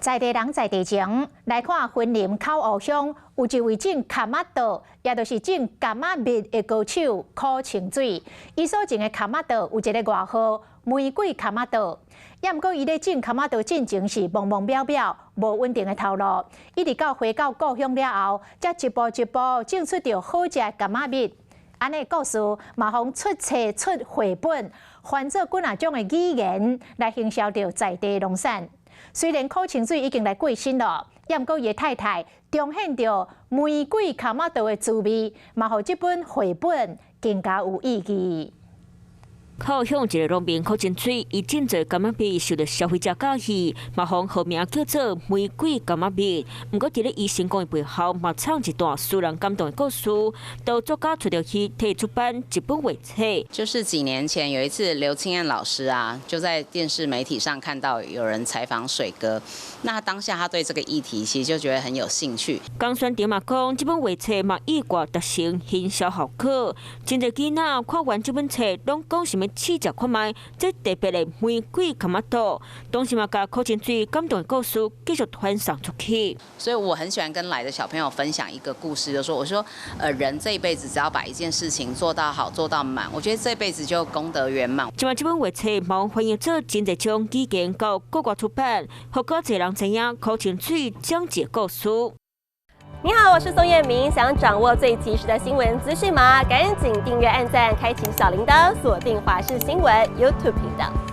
在地人在地情，來看雲林口湖鄉有一位種柑仔桌，也就是種柑仔蜜的高手柯清水。伊所種的柑仔桌有一個外號“玫瑰柑仔桌”。也毋過伊咧種柑仔桌進前是茫茫渺渺，無穩定的頭路。一直到回到故鄉了後，才一步一步種出著好食的柑仔蜜。按呢故事嘛，予出冊出繪本，翻做幾若種的語言來行銷著在地農產。雖然柯清水已經來過身咯，也毋過伊的太太重現著玫瑰柑仔桌的滋味，嘛予這本繪本更加有意義。口鄉一個農民柯清水，伊種植柑仔蜜受著消費者佮意，嘛予號名叫做玫瑰柑仔蜜。毋過佇咧伊成功的背後，嘛藏一段使人感動的故事。都作家揣著伊提出版一本畫冊。就是幾年前有一次，劉清彥老師啊，就在電視媒體上看到有人採訪水哥，那當下他對這個議題其實就覺得很有興趣。江宣庭嘛講，這本畫冊嘛意外達成行銷效果，真濟囡仔看完這本冊，攏講想欲試食看覓，這特別的玫瑰柑仔桌，同時嘛共柯清水感動的故事繼續傳送出去。所以我很喜歡跟來的小朋友分享一個故事，就說我說，人這一輩子只要把一件事情做到好，做到滿，我覺得這輩子就功德圓滿。這擺這本畫冊嘛翻譯做真濟種語言到國外出版，予閣濟人知影柯清水講這故事。你好，我是宋燕明，想掌握最及時的新聞資訊嗎？趕緊訂閱、按讚、開啟小鈴鐺，鎖定華視新聞 YouTube 頻道。